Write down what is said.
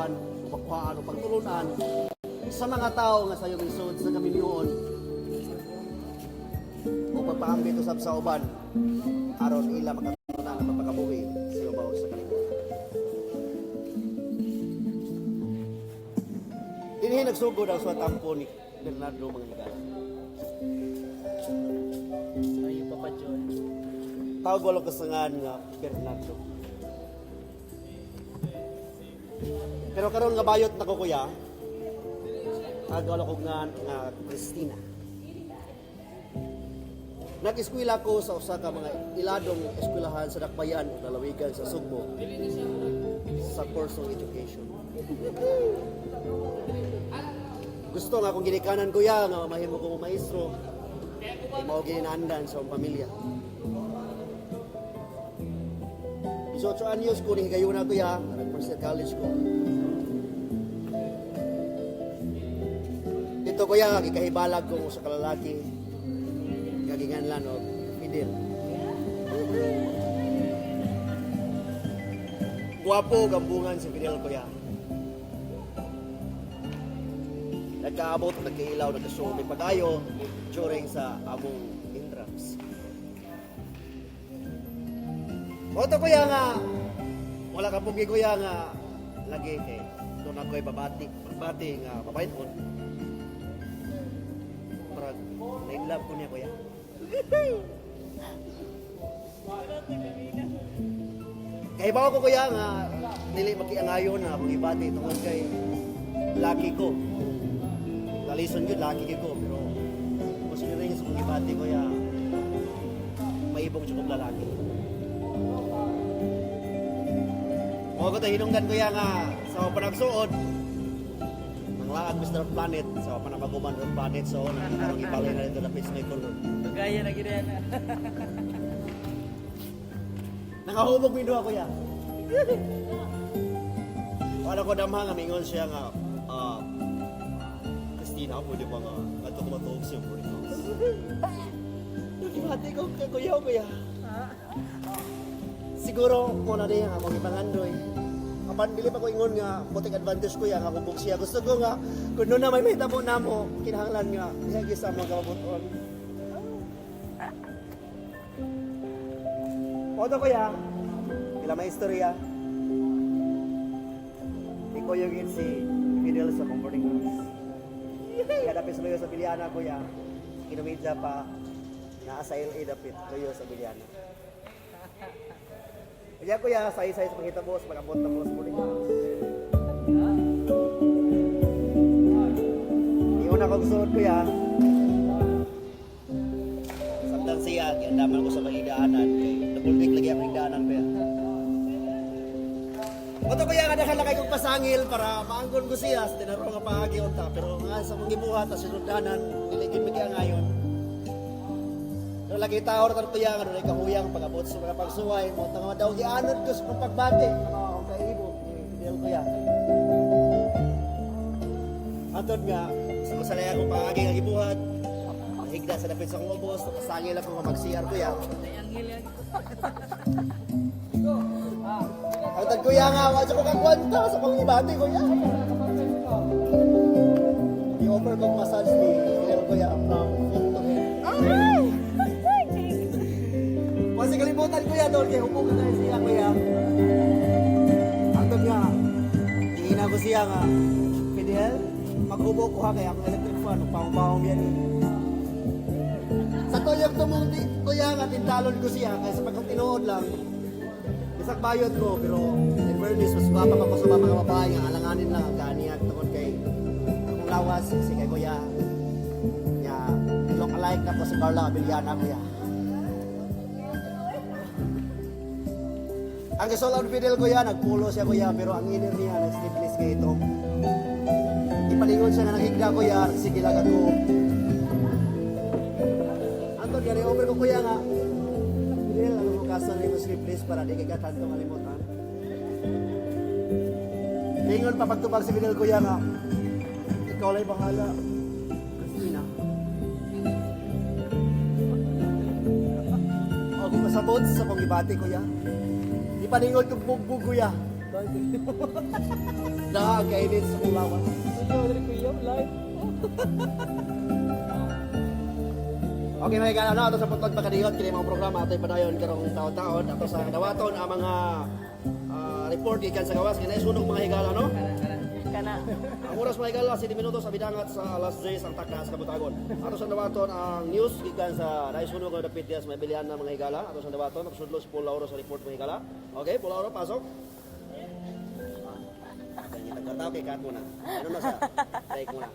pahibawan, o pagkuhaan, o pagtulunan sa mga tao nga sayo misod sa kaminyoon o pagpaambit usab sa uban aron ila makatunan ang mapakabuhi sa ibabaw sa kalibutan. Dinhi nagsugod ang suwatampo ni Bernardo, mga higala. Ay, Papa John. Tawag walang kasangan nga Bernardo. Pero karon nga bayot na ko, kuya, tawag wala ko nga Christina. Nag-eskwela ko sa usa ka mga iladong eskwelahan sa Dakbayan ug lalawigan sa Sugbo sa course of education. Gusto nga akong ginikanan, kuya, nga mahimo ko maestro. Kay mao ginaandan sa akong pamilya. 18 anyos ko ni higayuna, kuya, nag first year college ko. Dito, kuya, gikahibalag ko sa kalalaki gaginganlan og Fidel. Guwapo gambungan si Fidel, kuya. Nagkaabot, nagkailaw, nagkasumi pagayo during sa among intrams. Oto, kuya, nga wala ka pugi, kuya, nga lagi kay doon ako'y babati, babati nga mabait on. Parang na love ko niya, kuya. Kay bawo ko, kuya, nga dili makiangayon na akong ibati tungod kay laki ko. Lalison yun, laki ko, pero considering sa akong ibati, kuya, maibong siya kong lalaki. Mo ko to hinungdan, kuya, nga sa mga panagsuod nanglaag Mr. Planet sa mga panabaguman ng planet, so nang ibalay na dito lapis may color. Kagaya na gina. Nakahubog mi duha, kuya. Wala ko damha nga mingon siya nga, ah, "Christina, pwede ba nga adto ko matuog sa boarding house?" Nagibati ko kay kuya, kuya. Siguro mo na din ang akong ipangandoy. Apan dili pa ko ingon nga mo take advantage, kuya, nga hubog siya. Gusto ko nga kung doon na may mahitabo namo, kinahanglan nga diha gyud sa among kamabuton. Oto, kuya, ila may istorya. Ikaw yung si Fidel sa comforting house. Kaya dapit sa sa Biliana, kuya. Kinumidya pa naa sa LA dapit luyo sa Biliana. Kaya, kuya, say-say sa panghitabo sa pag-abot na mo sa boarding house. Iuna kong suod, kuya. Samtang siya, giandaman ko sa mga idaanan. Kay double deck lagi akong idaanan, kuya. Oto, kuya, kada kalakay kong pasangil para maanggon ko siya sa tinaro nga paagi unta. Pero nga sa mong gibuhat sa sinundanan, dili gid mi ngayon. Pero lagi tao ra kuya nga dunay kahuyang pag-abot sa mga pagsuway mo tanga daw gianod ko sa kong pagbati. Ano akong kaibog ni Fidel, kuya. Antod nga sa masalay akong paagi nga gibuhat. Higda sa dapit sa akong ubos, pasangil ako nga mag-CR, kuya. Ay, anghel yan. Ang kuya nga, wala ko kagwanta sa kong ibati, kuya. I-offer kong massage ni Fidel, kuya, from foot to head. Ay! Kasi kalimutan, kuya, doon kay upo ka na siya, kuya. Antod nga, giina ko siya nga, "Fidel, maghubo ko ha kay akong electric fan, pangbaong yan eh." Sa tuyok tumong kuya nga tintalon ko siya kaya sa pagkang tinuod lang, bisag bayot ko, pero in fairness, mas gwapa pa ko sa mga babae nga alanganin lang ang ganiya tungod kay akong lawas, si kay kuya. Ya, look alike na ko si Carla Abellana, kuya. Ang gasol ang Fidel, kuya, nagpulo siya, kuya, pero ang inner niya, nag-sleepless kay ito. Ipalingon siya nga naghigda, kuya, sige lang ako. Anton, gani over ko, kuya, nga, "Fidel, ano mo kaso ni mo sleepless para di kay katanto kalimutan?" Lingon pa pagtubag si Fidel, kuya, nga, "Ikaw lang bahala, Christina." Ako kasabot sa kong ibati, kuya. Ipalingon kong bugbog, kuya. Dah, kainit sa kulawan. Kuya, dali kuya, live. Okay mga higala, no? Ato sa Puntod Makadiyot, kini mga programa ato'y padayon karong taon-taon. Ato sa dawaton ang mga report gikan sa gawas kini sunog, mga higala, no? Kana. Ang oras, mga higala, 7 minuto sa bidangat sa alas 10 ang takna sa kabutagon. Ato sa dawaton ang news gikan sa naisunog nga dapit diya sa may bilihan na, mga higala. Ato sa dawaton, ato sudlo si Paul Lauro sa report, mga higala. Okay, Paul Lauro, pasok. Okay, kita kwarta, okay, cut muna. Ano na sa? Break muna.